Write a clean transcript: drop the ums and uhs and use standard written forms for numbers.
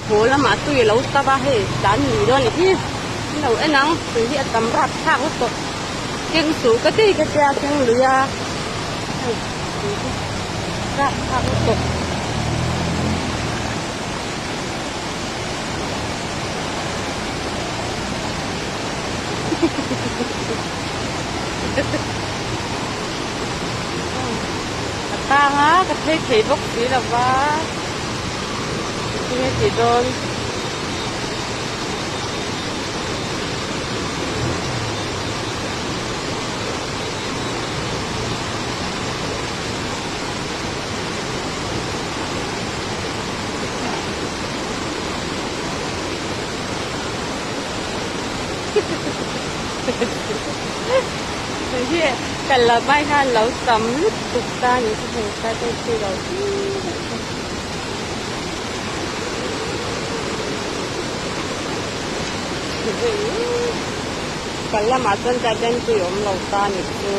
Haw lamah tui a lo tam a, hei tlan lui dawn a ni hi. An lo en ang, tui hi a tam rapthlak lutuk. Keng suh ka ti ka tia keng lui a, hei tui hi rapthlak lutuk. A tang a, ka phei thei bawk si lo va. Tinge tih dawn? Tui hi kal lo mai khan lo tam lutuk ta ni chu hei ta te chu lo Kal lamah chuan ta ten tui awm lo ta ni chu.